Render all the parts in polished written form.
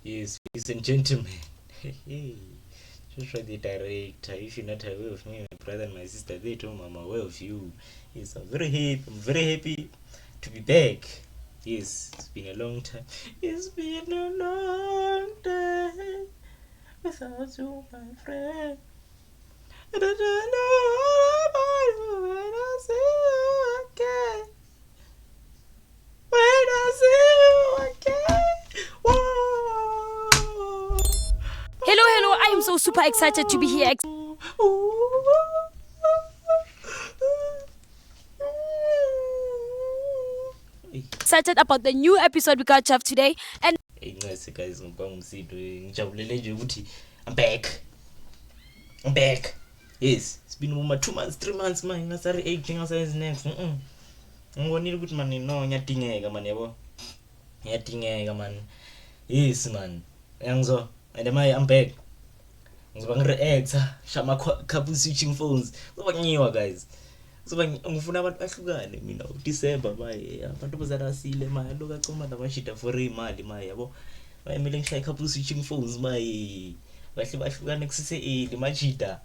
Yes, ladies and gentlemen. Hey, Joshua the director. If you're not aware of me, my brother and my sister, they too, I'm aware of you. Yes, I'm very happy. I'm very happy to be back. Yes, it's been a long time. It's been a long day without you, my friend. And I don't know what about you when I see you again. When I see you again. Whoa. Hello, hello. I am so super excited to be here. Excited about the new episode we got to have today. And Incese guys, ngibanga umsindo, ngijabulele nje ukuthi I'm back. I'm back. Yes, it's been uma 2 months, 3 months manje ngasari 8 ngasayenzi next. Ngibonile ukuthi man, no, ngiyadingeka man, yabo. Ngiyadingeka man. Yes man. Yangizwa. And am I I'm back. Ngizoba ngireacta shama couple switching phones. Kuzoba ngiwa guys. Kuzoba ngifuna abantu bahlukane mina uDecember maye abantu bazarasile maye lokho acoma namashida for imali maye, yabo. Maye mina ngishaye couple switching phones maye. Bahle bahlukane kusise early majida.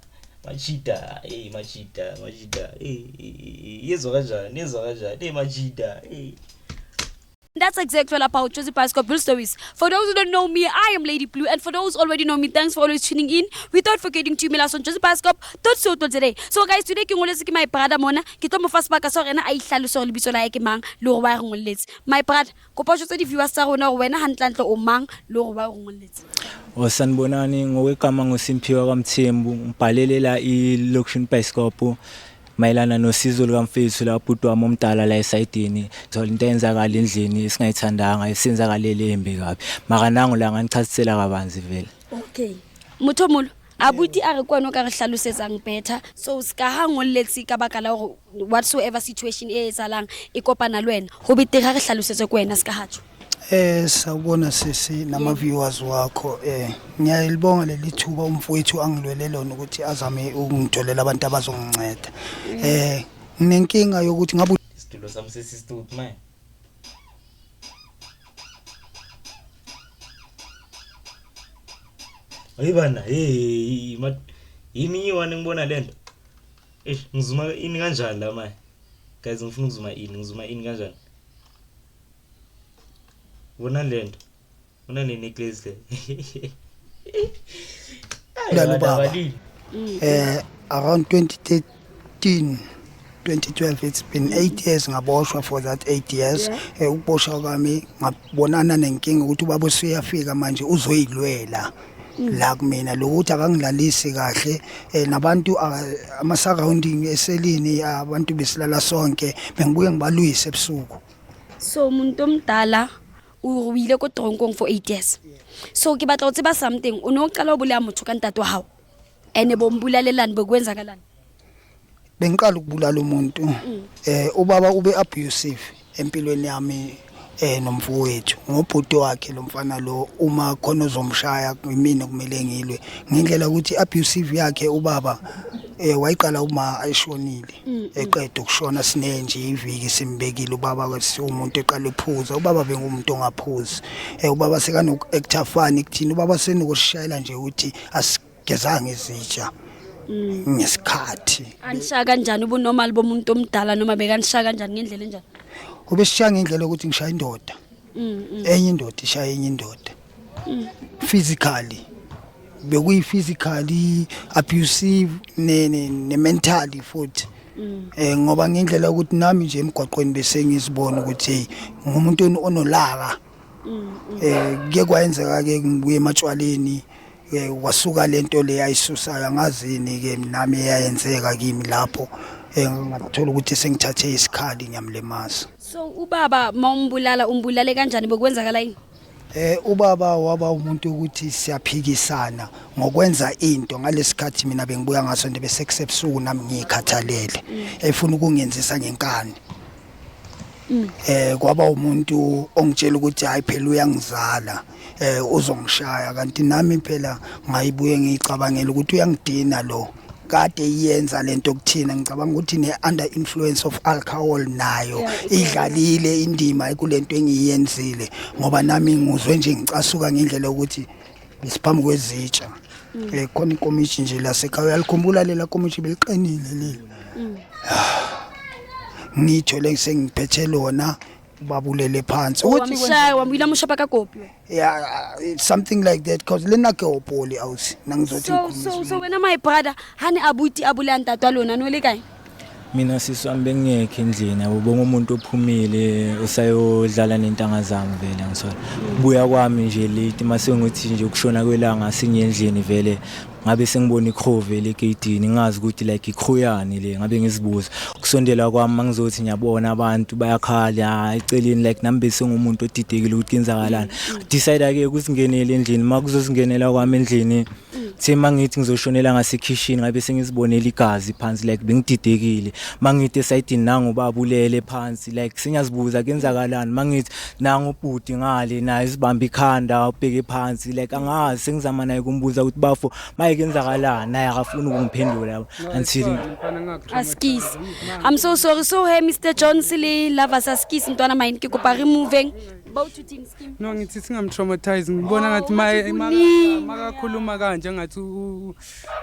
Majida, eh majida, majida. Eh yezwa kanjani? Yezwa kanjani? Eh majida, eh. That's exactly all about Jozi Bioscope Blue Stories. For those who don't know me, I am Lady Blue. And for those who already know me, thanks for always tuning in. Without forgetting to email us on josiebioscope.co.za. So guys, today ke ngoletse ke my brother mona. Ke tlo mo fa sebaka sa hore ena a ihlalose hore lebitso la hae ke mang le hore wa re ngolletse. My brother, kopa o jwetse di-viewers tsa rona hore wena hantlentle o mang le hore wa re ngolletse. Oh, sanibonani, ngokwegama nguSimphiwe kwaMthembu, ngibhalelela i-Lokshin Bioscope mayelana nosizo lukamfethu la bhuti wami omdala la esayidini. Thola into eyenzakala endlini esingayithandanga, esenzakalele embi kabi. Mara nangu la nganichasisela kabanzi vele. Okay. Motho molo, abuti a re kwano ka re hlalosetsang better. So ska ha ngolletse ka baka la hore whatsoever situation e etsahalang e kopana le wena. Ho betere ha re hlalosetse ko wena ska ha tjho. Sawubona sisi nama viewers wakho. Ngiyalibonga leli thuba umfowethu angilwele lona ukuthi azame ukungitholela abantu abazonginceda. Nginenkinga yokuthi ngabe isitulo sami sesistuphi manje. Hayi bana, hey, yimi ngiwane ngibona lento. Eish, ngizuma ini kanjani la manje? Guys, ngifuna ukuzuma ini, ngizuma ini kanjani? Bona lento. Bona le necklace le. Lalo baba. Around 2013 2012, it's been 8 years ngaboshwa. For that 8 years, ukuboshwa kwami ngabonana nenkinga ukuthi ubaba usuyafika manje uzoyilwela la kumina lokuthi akangilalisi kahle, nabantu ama surrounding eselini, abantu besilala sonke, bengibuye ngibalwise ebusuku. So umuntu omdala o ile ko tronkong for 8 years. So ke batla ho tseba something, o ne o qala ho bolaya motho ka ntate wa hao? Ene bombulalelani, bekwenzakalani? Bengiqala ukubulala umuntu. Ubaba ube abusive empilweni yami nomfowethu, ngobhuti wakhe lo mfana lo. Uma khona uzomshaya, mina kumele ngilwe ngendlela ukuthi abusive yakhe ubaba wayiqala uma ayishonile, eqeda ukushona sine nje iviki simbekile ubaba. Umuntu eqala ephuza, ubaba bengumuntu ongaphuzi. Ubaba sekanoku actor funny kuthina, ubaba senokushayela nje ukuthi asigezanga izitsha ngesikhathi. Anishaya kanjani? Ubunormal bomuntu omdala noma bekanishaya kanjani, ngendlela enjani? Ubesishaya ngendlela yokuthi ngishaya indoda, enye indoda ishaya enye indoda physically. Bekuyi physically abusive ne mentally futhi, ngoba ngendlela ukuthi nami nje emgwaqweni bese ngizibona ukuthi hey, ngumuntu onolaka. Kuye kwayenzeka ke ngibuye ematshwaleni, wasuka lento le ayisusayo, angazini ke nami eyayenzeka kimi lapho, ngathola ukuthi sengithathe isikhali ngiyamlimaza. So ubaba mawumbulala, umbulale kanjani? Bekwenzakala yini? Ubaba waba umuntu ukuthi siyaphikisana ngokwenza into ngalesikhathi mina bengibuya ngaso nje, bese kusebusuku nami ngikhathalele, efuna ukungenzisa ngenkani. Kwaba umuntu ongitshela ukuthi hayi phela uyangizala, uzongishaya, kanti nami phela ngayibuye ngiyicabangela ukuthi uyangidina lo. Kade iyenza lento kuthina. Ngicabanga ukuthi ne under influence of alcohol nayo idlalile indima kulento engiyenzile, ngoba nami nguzwe nje ngicasuka ngendlela yokuthi besiphambi kwezitsha. Khona ikomishi nje lasekhaya, uyalikhumbula lela komishi, beliqinile leli. Ngithole sengiphethe lona, babulele phansi ukuthi Wamshaya, wamwila, moshapa ka kopi. Yeah, it's something like that, because lena ke opoli ausi nangizothi. So wena, my brother, ha ne abuti a bolaya ntate wa lona, no le kae? Mina, sisi wami, bengingekho endlini, yabo. Bonke umuntu ophumile usayodlala nentanga zami vele, ngisola kubuya kwami nje late, mase ngithi nje ukushona kwelanga sinye endlini vele, ngabe sengibona i-crow vele egeyidini. Ngingazi ukuthi like i-crow yani le. Ngabe ngizibuza kusondela kwami, mangizothi ngiyabona abantu bayakhala eceleni, like nami bese ngumuntu odidekile ukuthi kuyenzakalani. Decide ke ukusingenela endlini. Makuzosingenela kwami endlini, the mangithi ngizoshonela ngasekhishini, ngabe sengizibonela igazi phansi. Like bengididekile. Mangithi esayidini, nangu babulele phansi. Like sengiyazibuza kuyenzakalani. Mangithi nangu ubhuti ngale naye isibamba ikhanda, ubheke phansi. Like angazi, sengizama naye kumbuza ukuthi bafo maye kuyenzakalani, naye akafuni ukungiphendula, yabo, until Askies, I'm so sorry. So hey, Mr Jones le Lovers, askies ntwana mine, ke kopa re moveng ba o thuting scheme. No, ngithi singamtraumatize. Ngibona ngathi Oh, maye kuningi. makakhuluma kanje ngathi uva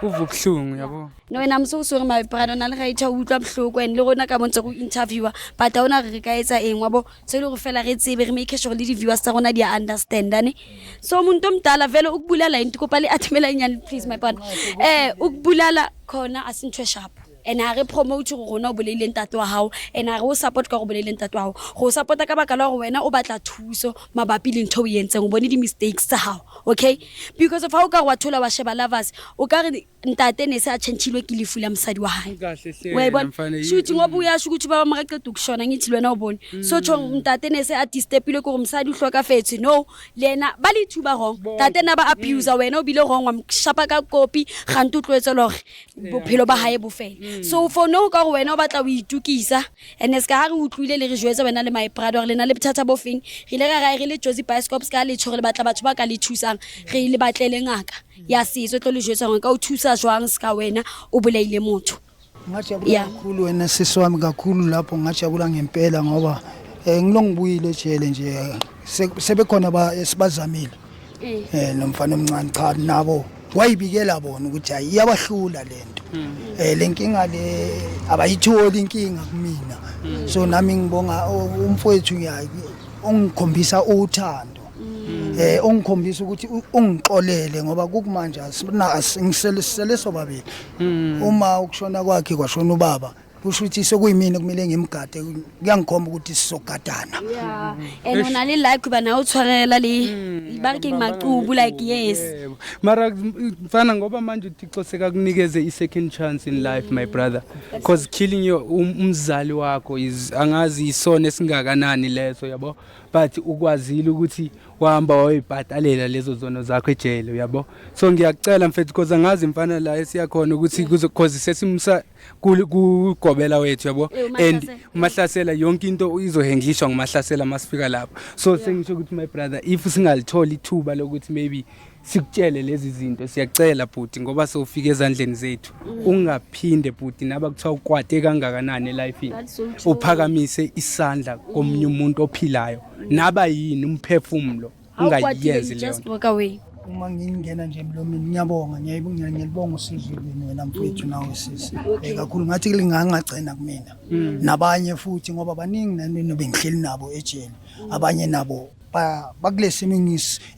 ubuhlungu, yabo. No wena, I'm so sorry, my brother. Na le ga itšha o utlwa bohloko, and le rona ka montse go interviewer, but ha ona re re ka etsa eng, wa bo? So e le gore fela re tsebe, re make sure le di-viewers tsa rona di a understanda ne. So muntu omdala vele ukubulala into, kopa le athumela nyane please, my brother. Ukubulala khona a se ntho e sharp, and ha re promote gore rona o bolaile ntate wa hao, and ha re o support ka gore o bolaile ntate wa hao. Go support-a ka baka la gore wena o batla thuso mabapi le ntho o e entseng, o bone di-mistakes tsa hao, okay? Because of ha o ka re wa thola, wa sheba Lovers, o ka re ntate ne se a tšhentšhilwe ke lefu la mosadi wa hae. Kahle hle. Wa e bona? Mfana, Shuthi ngoba uyasho ukuthi baba makaqeda ukushona, ngithi wena o bone, so tjho ntate ne se a disturbile ke gore mosadi o hlokafetse. No, le ena ba le two ba wrong. Tate na ba abuser wena, o bile wrong, wa mo shapa ka kopi gante o tloetse le hore bophelo ba hae bo fele. So for no ka gore wena o batla o itukisa, and se ka ha re utlwile le re jwetsa wena le my brother gore le na le bothata bo feng, re ile ra rae re le Jozi Bioscope ka letho, re le batla batho ba ka le thusang, re le batlele ngaka ya setso e tlo le jwetsa gore ka o thusa jwang se ka wena o bolaile motho. Ngajabula kakhulu wena, sisi wami, kakhulu lapho. Ngajabula ngempela ngoba ngilongibuyile ejele nje, sebekhona ba esibazamile. Nomfana omncane, cha, nabo wayibikela bona ukuthi hayi, iyabahlula lento, lenkinga le abayitholi inkinga kumina. So nami ngibonga umfowethu ongikhombisa uthando, ongikhombisa ukuthi ungixolele, ngoba kukumanje asina asingisele sele sobabili. Uma ukushona kwakhe kwashona ubaba, kusho ukuthi sekuyimina kumele ngimgade. Kuyangikhomba ukuthi sizogadana. Yeah, and o na le like bana o tshwarela le ba re ke macubu, like yes. Yebo. Mara mfana, ngoba manje uThixo sekakunikeze i-second chance in life, my brother, because killing your umzali wakho is, angazi isono esingakanani leso, yabo, but ukwazile ukuthi wahamba wayibhadalela lezo zono zakho ejele, uyabo. So ngiyakucela mfethu, because angazi mfana la esiyakhona ukuthi kuzo, cause sesimsa kugobela wethu, yabo. Eh, And uMahlasela. uMahlasela, yonke into izohenglishwa nguMahlasela masifika lapho. So sengisho ukuthi, my brother, if singalitholi ithuba lokuthi maybe sikutshele lezi zinto, siyacela bhuti, ngoba sewufika ezandleni zethu, ungaphinde bhuti, naba kuthiwa ukwate kangakanani elifini, That's so true. uphakamise isandla komunye umuntu ophilayo, naba yini umphefumulo, Ha o kwatile, ungayenzi you leyo just nto. walk away. Uma ngingena nje emlomeni, ngiyabonga, ngiyalibonga usizo lwenu, wena mfowethu nawe sisi. Kakhulu ngathi lingangagcina kumina nabanye futhi, ngoba baningi nani bengihleli nabo ejele. Abanye nabo bakulesimo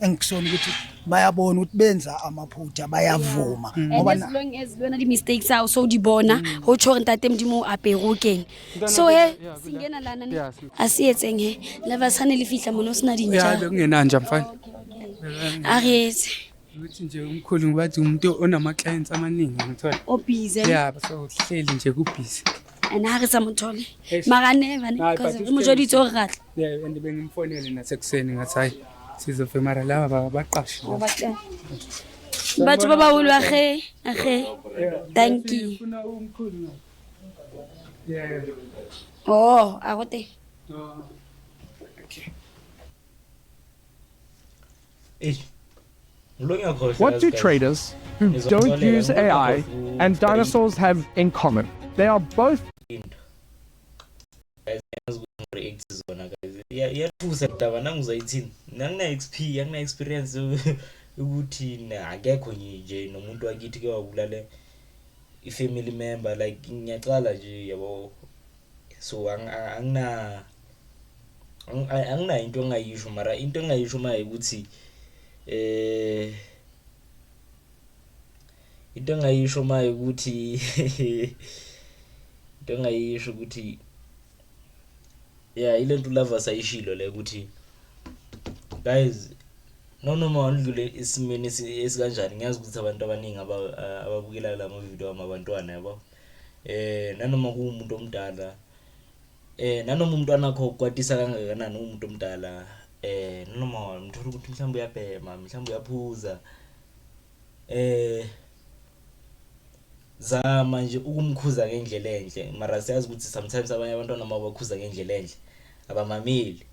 engikusona ukuthi bayabona ukuthi benza amaphutha, bayavuma And ngoba as long as le wena di-mistakes tsa hao so di bona, ho tjho hore ntate Modimo o apere o kene. So he sengena lana ne, a se etseng he Lovers, ha ne le fihla mona o sena Ya, dintja. bekungenanja mfana. A re etse. Ukuthi nje umkhulu ngibathi umuntu onama-clients amaningi, ngithola. O busy. Ya, so hleli nje kubhizi. And ha re sa mo thole, Eish. mara never ne, Hayi, because but re mo jweditse hore ra tla. Yeah, and bengimfonele nasekuseni, ngathi hayi, sizofe, mara laba baqashi. Batho ba baholo, age age, thank you. Ufuna umkhulu? Yeah. Oh, a go teng. Oh, okay. Eish. Ngilo ngiyakhohlwa What do guys. traders who don't use AI and dinosaurs have in common? They are both Into guys, yazi ukuthi react zona guys. Iyathusa daba nangizayithini, angina XP, angina experience ukuthi akekho nje nomuntu wakithi ke wabulala i-family member, like ngiyacala nje yabo. So anginayo into engayisho, mara into engayisho maye ukuthi into engayisho maye ukuthi into engayisho ukuthi yeah, ile nto uLavas ayishilo le ukuthi guys, no noma wandlule esimeni esikanjani, ngiyazi ukuthi abantu abaningi ababukela la mavidiyo wami abantwana yabo, nanoma kuwumuntu omdala, nanoma umntwana wakho ukwatisa kangakanani, umuntu omdala, nanoma mthola ukuthi mhlawumbe uyabhema, mhlawumbe uyaphuza, zama nje ukumkhuza ngendlela enhle. Mara siyazi ukuthi sometimes abanye abantwana uma bakhuza ngendlela enhle abamameli,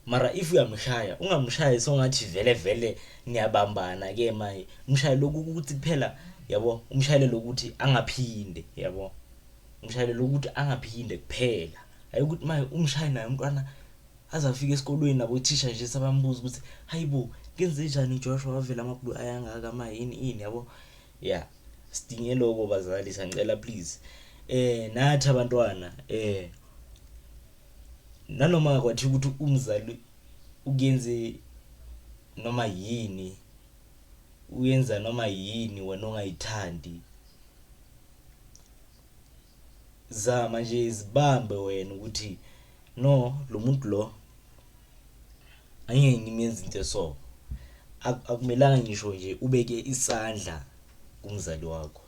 mara if uyamshaya, ungamshayi songathi vele vele niyabambana ke manje. Umshaye lokhu ukuthi kuphela yabo, umshayele lokuthi angaphinde yabo, umshayele lokuthi angaphinde kuphela. Hayi ukuthi manje umshaye naye umntwana azafika esikolweni nabothisha nje sabambuza ukuthi hayibo, kenze njani Joshua, wavela ama-blue ayangaka ma yini ini yabo. Yeah, sidinge lokho bazali, siyangicela please. Nathi abantwana, nanoma kwathi ukuthi umzali ukuyenze noma yini, uyenza noma yini wena ongayithandi, zama nje zibambe wena ukuthi no, lo muntu lo angeke ngimenze into eso. Akumelanga ngisho nje ubeke isandla kumzali wakho,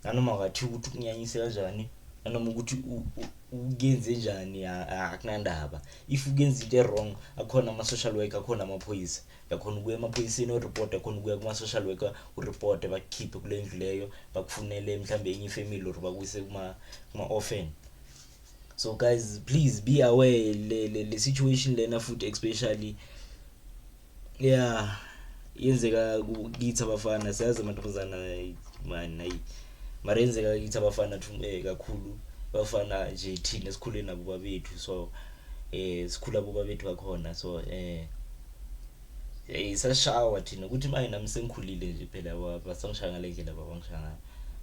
nanoma ngathi ukuthi ukunyanyise kanjani, nanoma ukuthi ukuyenze njani, akunandaba. If ukuyenza into e-wrong, akhona ama-social worker, akhona amaphoyisa. Yakhona ukuya emaphoyiseni ureport, yakhona ukuya kuma-social worker ureport, bakukhiphe kule ndlu leyo, bakufunele mhlambe enye ifamily or bakuyise kuma-orphan. So guys, please be aware le situation lena futhi especially, yeah, yenzeka kithi abafana. Siyazi amantombazana man, hayi, mara yenzeka kithi abafana kakhulu. Bafana nje thina esikhule nabo babethu, so sikhula boba bethu bakhona, so sashawa thina ukuthi manje nami sengikhulile nje phela, basangishaya ngale ndlela babangishaya ngayo,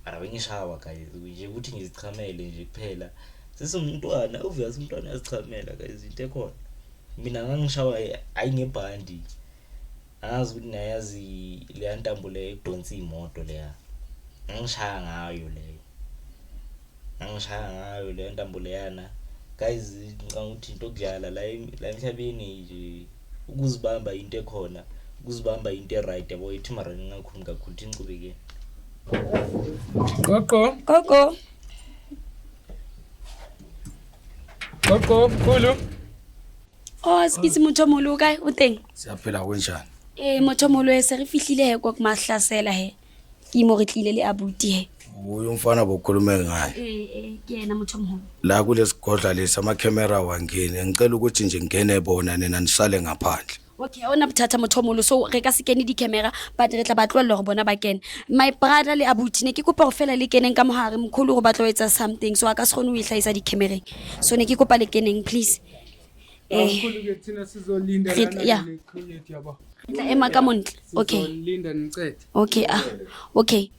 mara bengishawa guys nje ukuthi ngizichamele nje kuphela. Sesingumntwana, obvious umntwana uyazichamela guys, into ekhona. Mina ngangishawa hayi ngebhandi, angazi ukuthi nayazi leya ntambo leyo ekudonsa iy'moto leya, ngangishaya ngayo leyo, ngangishaya ngayo leyo ntambo leyana guys. Ngicabanga ukuthi into okudlala la la emhlabeni nje, ukuzibamba into ekhona, ukuzibamba into e-right yabo. Ithi mara ngingakhulumi kakhulu, thi nichubeke. Gogo. Gogo. Gogo, mkhulu. Oh, sikitse motho o moholo, o kae? O teng? Siyaphila, kunjani? Ee, motho o moholo, e se re fihlile he kwa mahlasela he. Ke mo re tlile le abuti he. Uye umfana bokukhulume ngaye? Ee, ke yena motho o moholo. La kulesigodla lesi amakhemera wangeni, ngicela ukuthi nje ngene bona, nina nisale ngaphandle. Okay, ona bothata motho o moholo, so re ka se kene di-camera, but re tla ba tlohella hore bona ba kene. My brother le abuti, ne ke kopa hore fela le keneng ka mohare, mkhulu gore batla ho etsa something, so a ka se kgone ho e hlahisa di-camereng, so ne ke kopa le keneng please. Mkhulu ke thina sizolinda lana ne-crew yethu yabo. Re tla ema ka montle, okay. Sizolinda nicede. Okay, ah, okay.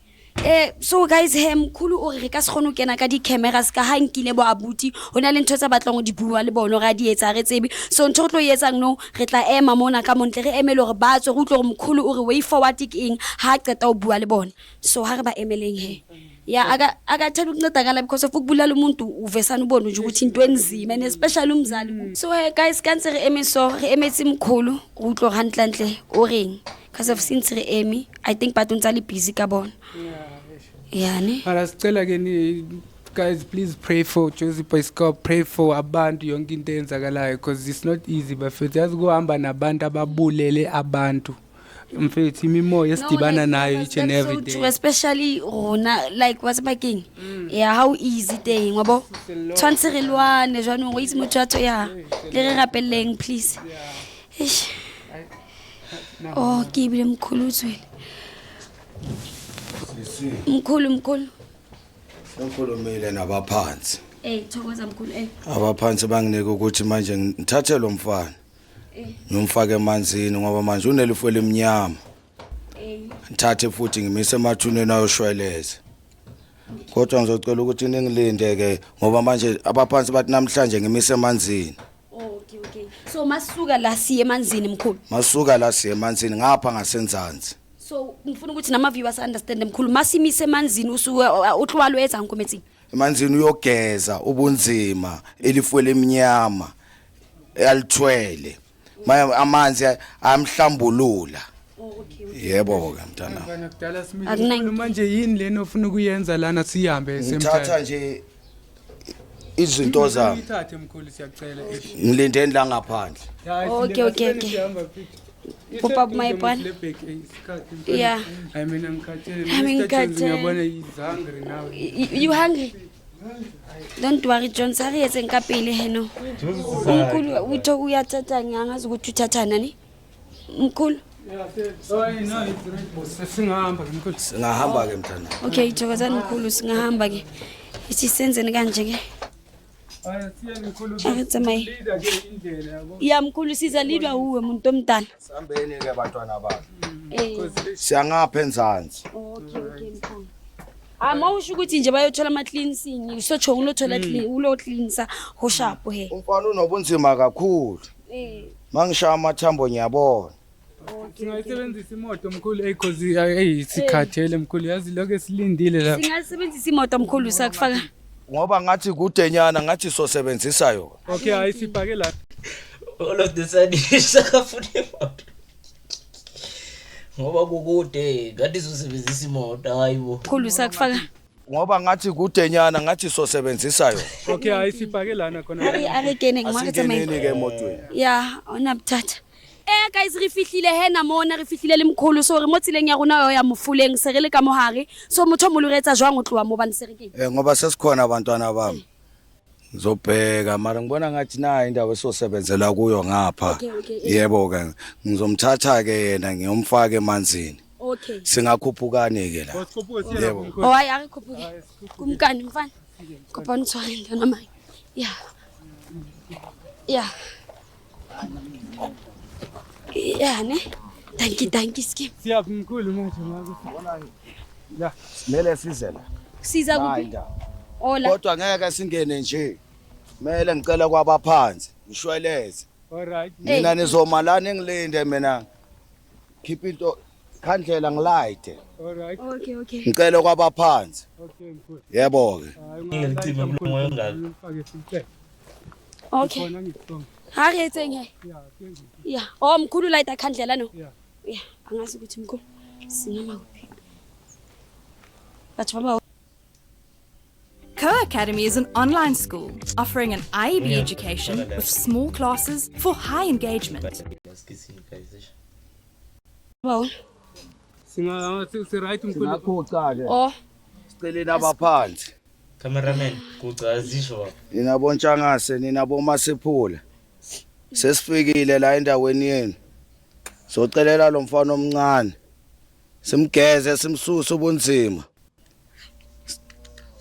So guys he, mkhulu o re re ka se kgone ho kena ka di-cameras ka ha nkile bo abuti, ho na le ntho tse batlang ho di bua le bona hore a di etsa re tsebe. So ntho re tlo e etsang no, re tla ema mona ka montle, re emele hore ba tswe, re utlwe hore mkhulu o re way forward ke eng ha a qeta ho bua le bona. So ha re ba emeleng he. Ya, akathanda ukuncedakala because of ukubulala umuntu uvesana ubone nje ukuthi into enzima, and especially umzali. So hey guys, ka ntse re eme so, re emetse mkhulu, re utlwe hore hantlentle o reng. Because of since re eme, I think batho ntse le busy ka bona. Yani. Mara sicela ke ni guys, please pray for Jozi Bioscope, pray for abantu, yonke into eyenzakalayo, because it's not easy bafethu. Yazi kuhamba nabantu ababulele abantu. Mfethu, imimoya esidibana nayo each and That's every so day. true, especially rona, like wa tseba keng, yeah, how easy teng wa bo tshwanetse re lwane jwanong, o itse motho wa ya le re rapelleng please. Eish. Oh, ke ebile mkhulu o tswele. Mkhulu, mkhulu. Sengikhulumile nabaphansi. Thokoza mkhulu. Abaphansi banginike ukuthi manje ngithathe lo mfana. Ngimfake emanzini ngoba manje unelifu elimnyama. Ngithathe futhi ngimise emathuneni ayoshweleza. Kodwa ngizocela ukuthi ningilinde ke ngoba manje abaphansi bathi namhlanje ngimise emanzini. Okay. So masuka la siye emanzini, mkhulu. Masuka la siye emanzini ngapha ngasenzansi. So ngifuna ukuthi nama viewers understand, mkhulu, masimise emanzini usuke utlwalo etsa nkometsini. Emanzini uyogeza ubunzima elifu elimnyama alithwele. Manje amanzi amhlambulula. Oh, okay. Yebo ke mntana. Mfana, kudala simile. Akunankinga. Mkhulu, manje yini lena ofuna ukuyenza lana, sihambe Ngithatha semthatha nje izinto zami. Ithathe mkhulu, siyacela. Ngilindeni la ngaphandle. Okay. Kopa mayipana. Yeah. I mean, ngikhathele. Ami Mr. Jones, ngikhathele. ngiyabona is hungry now. You hungry? Don't worry, John, sa re etseng ka pele heno. Mkhulu utho uyathatha, ngiyangazi ukuthi uthathana ni. Mkhulu. Yeah, oh, no, it's right, boss. Singahamba ke mkhulu. Singahamba ke mntana. Okay, thokozani mkhulu, singahamba ke. Ithi senzeni kanje ke? Hayi, siyeni mkhulu. Ake tsamaye. Leader ke indlela yabo. Ya mkhulu, siza lidwa uwe muntu omdala. Sambeni ke bantwana bami. Eh. Siyangapha enzansi. Okay, mkhulu. Ah, mawusho ukuthi nje bayothola ama cleansing, usotsho ulothola clean, ulo cleansa ho sharp he. Umfana unobunzima kakhulu. Mangishaya amathambo ngiyabona. Singayisebenzisa imoto mkhulu, ey, cause hey, sikhathele mkhulu, yazi lokho esilindile la. Singasebenzisa imoto mkhulu, sakufaka. Ngoba ngathi kudenyana, ngathi sosebenzisa yona. Okay, hayi, sipake la. All of the sudden sakafuna imoto ngoba kukude, ngathi sosebenzisa imoto, hayi bo. Mkhulu, sakufaka. Ngoba ngathi kudenyana, ngathi sosebenzisa yona. Okay, hayi, sipake lana khona. Are kene ngwa re tsamaye. Asingeneni ke emotweni. Ya, ona bothata. Guys, re fihlile hena mona, re fihlile le mkhulu, so re mo tseleng ya rona ya Mofuleng, se re le ka mohare. So motho o molo re etsa jwang o tloha mo bane se re keng? Ngoba sesikhona abantwana bami. Ngizobheka mara ngibona ngathi nayi indawo esosebenzela kuyo ngapha. Okay. Yebo ke, ngizomthatha ke yena ngiyomfaka emanzini. Okay. Singakhuphukani ke la. Sikhuphuke siye lapho mkhulu. Oh, hayi, a re khuphuke. Kumkani mfana. Kopa o ntshware ntwana mai. Ya. Ya. Ya ne. Dankie, dankie skim. Siyaphi mkhulu manje ngakho? Simele size la. Siza Nayi kuphi? indawo. Ola. Kodwa ngeke singene nje. Kumele ngicela kwabaphansi, ngishweleze. All right. Mina nizoma lana ngilinde mina. Khipha into khandlela ngilayite. All right. Okay. Ngicela kwabaphansi. Okay mkhulu. Yebo ke. Hayi, Ngingacima umlomo wengaka. Ufake sicela. Okay. Khona ngikuthonga. Ha re etseng he. Yeah, thank you. Ya. Oh mkhulu, light khandlela no. Yeah. Ya, angazi ukuthi mkhulu sinoma kuphi. Batho ba ba Co Academy is an online school offering an IEB education with small classes for high engagement. Asikisini guys, eish. baholo. Singa si right mkhulu. Singakhuca ke. Oh, Siceleni abaphansi. Cameraman, kuca azisho baba. Nina bontshangase, nina bomasiphula. Sesifikile la endaweni yenu. Socelela lo mfana omncane. Simgeze simsuse ubunzima.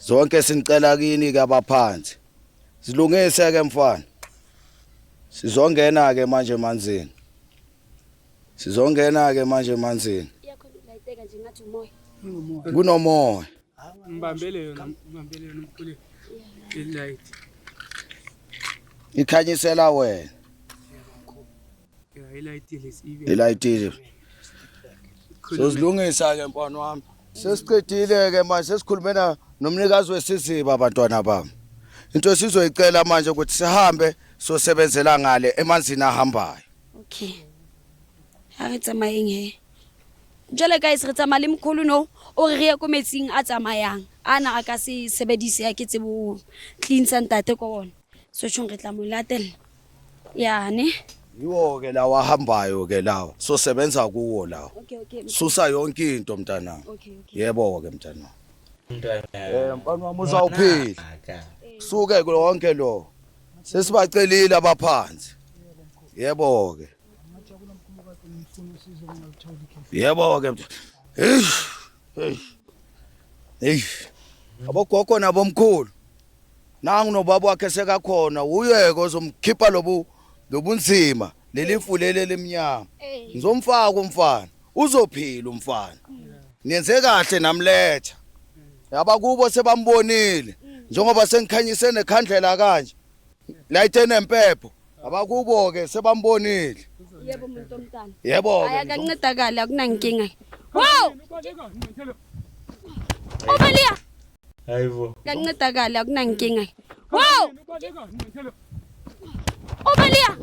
Zonke sinicela kini ke abaphansi. Silungise ke mfana. Sizongena ke manje emanzini. Sizongena ke manje emanzini. iyakhona ukulayiteka nje ngathi umoya. Kunomoya. Ngibambele yona, ngibambele yona mkhulu. I-light. Ikhanyisela wena. Yeah, i-light is even. Ilayitile. Sozilungisa ke mfana wami. Sesiqedile ke manje, sesikhulumena nomnikazi wesiziba abantwana bami. Into esizoyicela manje ukuthi sihambe sosebenzela ngale emanzini ahambayo. Okay. Ha re tsamayeng he. Jwale guys, re tsamaya le mkhulu no, o re re ye ko metsing a tsamayang. Ana a ka se sebedise ya ke tsebo ho cleansa ntate ko ona. So tjhong re tla mo latella. Ya ne. Yiwo ke lawa ahambayo ke lawa. Sosebenza kuwo lawa. Okay. Susa yonke into mntanami. Okay. Yebo ke mntanami. Mntwana. Mfana wami uzawuphila. Aka. Suke konke lo. Sesibacelile abaphansi. Yebo ke. Yebo ke. Eish. Eish. Hey. Abogogo nabomkhulu. Nangu nobaba wakhe sekakhona uyeke ozomkhipha lobu lobunzima lelifu leli lemnyama. Ngizomfaka umfana. Uzophila umfana. Nenze kahle namletha. Abakubo sebambonile njengoba sengikhanyise nekhandlela kanje. Light enempepho. Abakubo ke sebambonile. Yebo muntu omdala. Yebo Hayi ke. akancedakali akunankinga. Wow! Ubalia Hayibo. kancedakali akunankinga. Wow! Ubalia.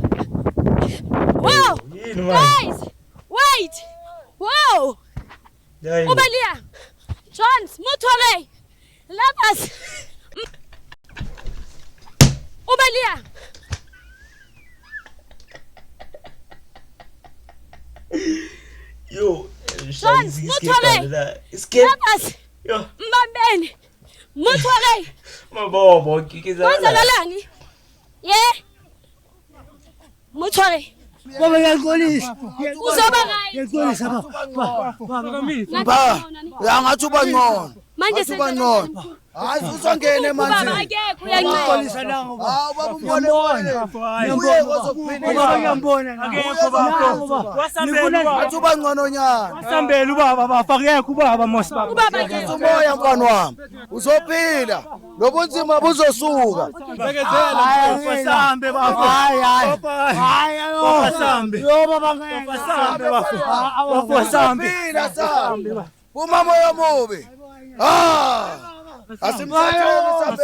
Wow! Yini manje? Guys, wait. Wow! Hayibo. Ubalia. Jones, Mutwale. Lovers. Ubalia. Yo, Jones, Mutwale. Escape. Lovers. Yo, Mbambeni. Mutwale. mabobo kikiza. Kwenzakalani? Ye. Mutwale. Baba ngiyaxolisa. Uzoba right. Ngiyaxolisa baba. Baba. Ba, ya ngathi uba ngcono. Manje Ngathi uba ngcono. Hayi usongena Ubaba emanzini. akekho uyancela. Ngiyaxolisa nangu baba. Hawu baba umbone. Ngiyambona. Uye ozokuphilisa. Baba ngiyambona nangu. Akekho baba. Ngifuna Ngathi uba ngcono nyana. Asambele ubaba bafa akekho ubaba mos baba. Ubaba akekho. Umoya mfana wami. Uzophila. Lobunzima buzosuka. Asambe bafa. Hayi hayi. Hayi ayo. Asambe. Yo baba ngeke. Asambe bafa. Bafa asambe. Uzophila sambe. Uma moya mubi. Ah! Asimthatheni sambe.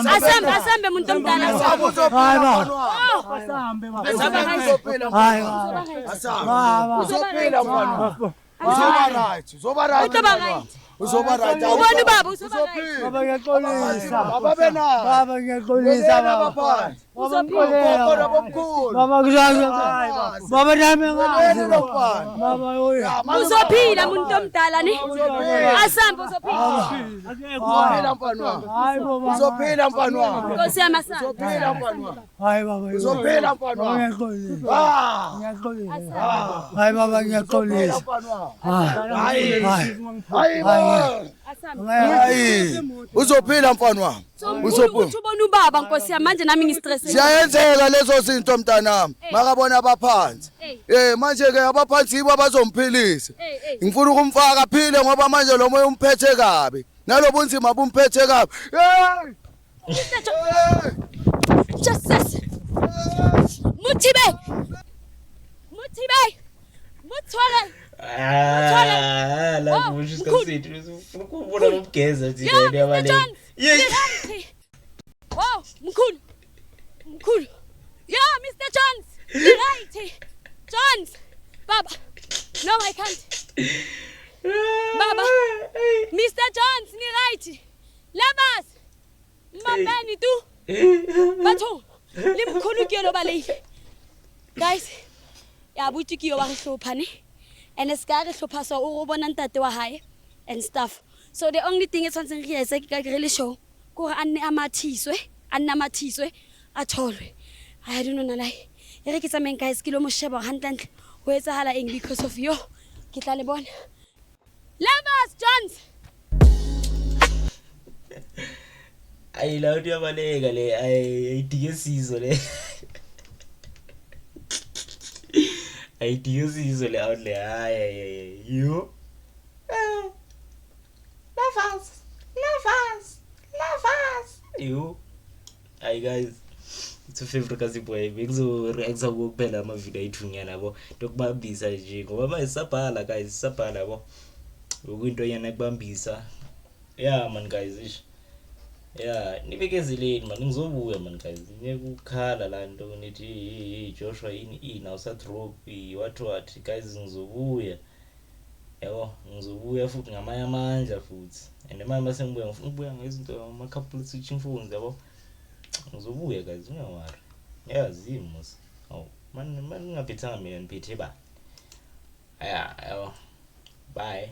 Asambe asambe muntu omdala. Asambe uzophila Hayi, baba. mfana wami. Asambe bafa. Asambe uzophila. Hayi baba. Asambe. Baba. Uzophila mfana wami. Uzoba right. Uzoba right. Uzoba mfana wami. right. Uzoba right. Ubona ubaba uzoba right. Uzophila. Baba ngiyaxolisa. Ababe nayo. Baba ngiyaxolisa baba. Baba. Baba Gogo ngixolisa. nabomkhulu. Baba kuzaza. Baba nami ngazi. Wena mfana. Baba oya. Uzophila muntu omdala ne. Asambe uzophila. Uzophila mfana wami. Hayi baba. Uzophila mfana wami. Nkosi yami asambe. Uzophila mfana wami. Hayi baba. Uzophila mfana Baba wami. ngiyaxolisa. Ah! Ngiyaxolisa. Hayi baba ngiyaxolisa. Mfana wami. Hayi. Hayi. Hayi baba. Asambe. Hayi. Uzophila mfana wami. So mkhulu Uzophila. ukuthi ubona ubaba nkosi yami manje nami ngistress. Siyayenzeka lezo zinto mntanami. Makabona abaphansi. Eh. Eh manje ke abaphansi yibo abazomphilisa. Eh eh. Ngifuna ukumfaka aphile ngoba manje lo moya umphethe kabi. Nalobunzima bumphethe kabi. Hey! Hey! Jesus. Muthibe. Muthibe. Mutwale. Ah, la Oh, kusho mkhulu. isikhathi sethu. Ufuna ukubona ngokugeza thina Yeah, Mr. yabaleka. Jones. Yeah. Wow, mkhulu. Mkhulu. Yeah, Mr. Jones. Right. Jones. Baba. No, I can't. Baba. Mr. Jones, ni right. Labas. Mbambeni tu. Batho. Le mkhulu ke yona balei. Guys, ya buti ke yo wa re hlopha ne. And ska re hlopha so o go bona ntate wa hae and stuff. So the only thing e tshwantseng re etse ke ka ke re le show kore a nne a mathiswe, a nne a mathiswe, a tholwe. I don't know lie. E re ke tsamayeng guys ke lo mo sheba hore hantlentle ho etsahala eng because of yo. Ke tla le bona. Lovers Jones. Ayi la uyabaleka le ayi ayidinge sizo le. Ayidinge sizo le out le hayi hayi yo. Lovers, lovers, lovers. Yo. Hayi guys. It's a favorite kasi boy. Bengizo-reacta kuwo kuphela ama-video ayithunyana yabo. Lokubambisa nje ngoba manje sisabhala guys, sisabhala yabo. Okuyinto yana kubambisa. Yeah man guys ish. Yeah, nibekezeleni man ngizobuya man guys. Ngeke ukukhala la nto nithi hey hey Joshua yini ini awusadrop what what guys ngizobuya. Yabo ngizobuya futhi ngamanye amandla futhi. And manje mase ngibuya ngifuna ukubuya ngezinto ama couple switching phones yabo. Ngizobuya guys ungawari. Yazi mos. Awu man man ngingaphethanga mina ngiphethe ba. Yeah, yabo. Bye.